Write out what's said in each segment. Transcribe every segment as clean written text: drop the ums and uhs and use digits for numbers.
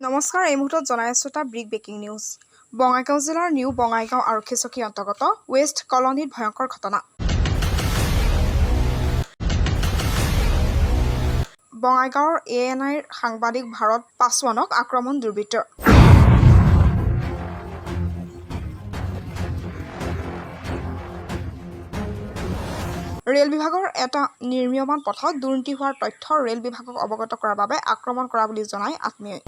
নমস্কাৰ, এই মুহূৰ্তত জনাই আছোঁ এটা বিগ ব্ৰেকিং নিউজ। বঙাইগাঁও জিলাৰ নিউ বঙাইগাঁও আৰক্ষী চকীৰ অন্তৰ্গত ৱেষ্ট কলনীত ভয়ংকৰ ঘটনা। বঙাইগাঁৱৰ এএনআইৰ সাংবাদিক ভাৰত পাছোৱানক আক্ৰমণ দুৰ্বৃত্তৰ। ৰেল বিভাগৰ এটা নিৰ্মীয়মান পথত দুৰ্নীতি হোৱাৰ তথ্য ৰেল বিভাগক অৱগত কৰাৰ বাবে আক্ৰমণ কৰা বুলি জনায় আত্মীয়ই।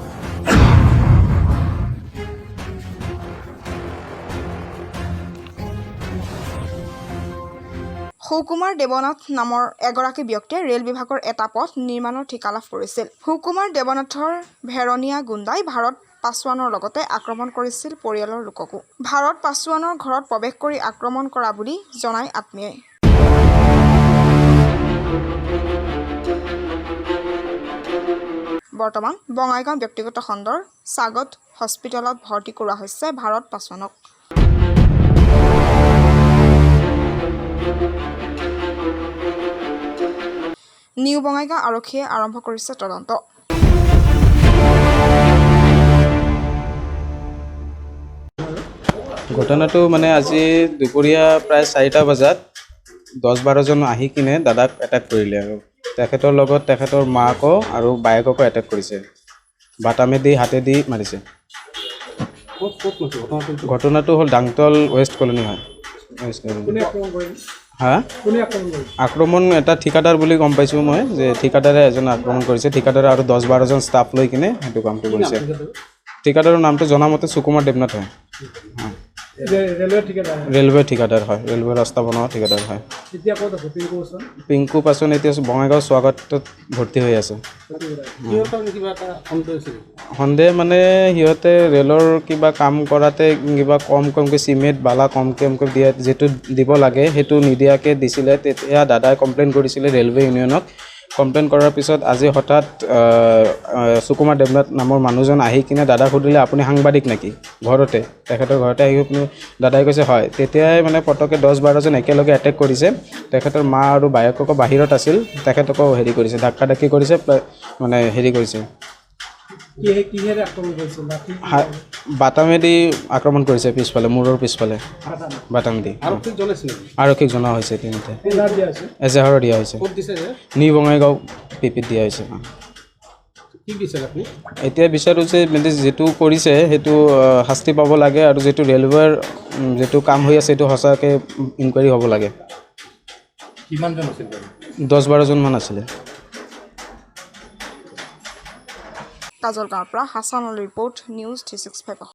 সুকুমাৰ দেৱনাথ নামৰ এগৰাকী ব্যক্তিয়ে ৰেল বিভাগৰ এটা পথ নিৰ্মাণৰ ঠিকা লাভ কৰিছিল। সুকুমাৰ দেৱনাথৰ ভেৰণীয়া গুণ্ডাই ভাৰত পাছোৱানৰ লগতে আক্ৰমণ কৰিছিল পৰিয়ালৰ লোককো। ভাৰত পাছোৱানৰ ঘৰত প্ৰৱেশ কৰি আক্ৰমণ কৰা বুলি জনায় আত্মীয়ই। বৰ্তমান বঙাইগাঁও ব্যক্তিগত খণ্ডৰ স্বাগত হস্পিটেলত ভৰ্তি কৰোৱা হৈছে ভাৰত পাছোৱানক। নিউ বঙাইগাঁও আৰক্ষীয়ে আৰম্ভ কৰিছে তদন্ত। ঘটনাটো মানে আজি দুপৰীয়া প্ৰায় 4টা বজাত 10-12জন আহি কিনে দাদাক এটেক কৰিলে আৰু তেখেতৰ লগত তেখেতৰ মাকো আৰু বায়েককো এটেক কৰিছে। বাটামেদি হাতেদি মাৰিছে। ক'ত ক'ত হৈছে ঘটনাটো? ঘটনাটো হ'ল ডাংতল ৱেষ্ট কলনী হয়, ৱেষ্ট কলনী। কোনে আক্ৰমণ কৰিলে? হা? কোনে আক্ৰমণ কৰিলে? আক্ৰমণ এটা ঠিকাদাৰ বুলি গম পাইছোঁ মই যে ঠিকাদাৰে এজন আক্ৰমণ কৰিছে। ঠিকাদাৰে আৰু 10-12জন ষ্টাফ লৈ কিনে সেইটো কামটো কৰিছে। ঠিকাদাৰৰ নামটো জনামতে সুকুমাৰ দেৱনাথ হয়। ৰেলৱে ঠিকাদাৰ? ৰেলৱে ঠিকাদাৰ হয়, ৰেলৱে ৰাস্তা বনোৱা ঠিকাদাৰ হয়। এতিয়া ক'ত আছে পিংকু পাছোৱান? পিংকু পাচন এতিয়া বঙাইগাঁও স্বাগতত ভৰ্তি হৈ আছে। কিহৰ কাৰণে কিবা এটা সন্দেহ হৈছে? সন্দেহ মানে সিহঁতে ৰেলৰ কিবা কাম কৰাতে কিবা কম কমকৈ চিমেণ্ট বালা কম কমকৈ দিয়া, যিটো দিব লাগে সেইটো নিদিয়াকৈ দিছিলে। তেতিয়া দাদাই কমপ্লেইন কৰিছিলে ৰেলৱে ইউনিয়নক। কমপ্লেইন কৰাৰ পিছত আজি হঠাৎ সুকুমাৰ দেৱনাথ নামৰ মানুহজন আহি কিনে দাদাক সুধিলে, "আপুনি সাংবাদিক নেকি?" ঘৰতে, তেখেতৰ ঘৰতে আহি পিনে দাদাই কৈছে হয়। তেতিয়াই মানে পটককৈ 10-12জন একেলগে এটেক কৰিছে। তেখেতৰ মা আৰু বায়েককো বাহিৰত আছিল, তেখেতকো হেৰি কৰিছে, ধাক্কা ধাক্কি কৰিছে, মানে হেৰি কৰিছে। কিহেৰে আক্ৰমণ কৰিছিল? লাঠি? বাটামেদি আক্ৰমণ কৰিছে, পিছফালে, মূৰৰ পিছফালে বাটামেদি। আৰক্ষীক জনাইছে নেকি? আৰক্ষীক জনোৱা হৈছে ইতিমধ্যে। এজাহাৰ দিয়া হৈছে? এজাহাৰো দিয়া হৈছে। ক'ত দিছে যে? নিউ বঙাইগাঁও পিপিত দিয়া হৈছে। কি বিচাৰে আপুনি? এতিয়া বিচাৰোঁ যে মানে যিটো কৰিছে সেইটো শাস্তি পাব লাগে আৰু যিটো ৰেলৱেৰ যিটো কাম হৈ আছে সেইটো সঁচাকৈ ইনকুৱাৰী হ'ব লাগে। কিমানজন আছিল বাৰু? 10-12জনমান আছিলে। কাজলগাঁৱৰ পৰা হাছান আলী report, news 365।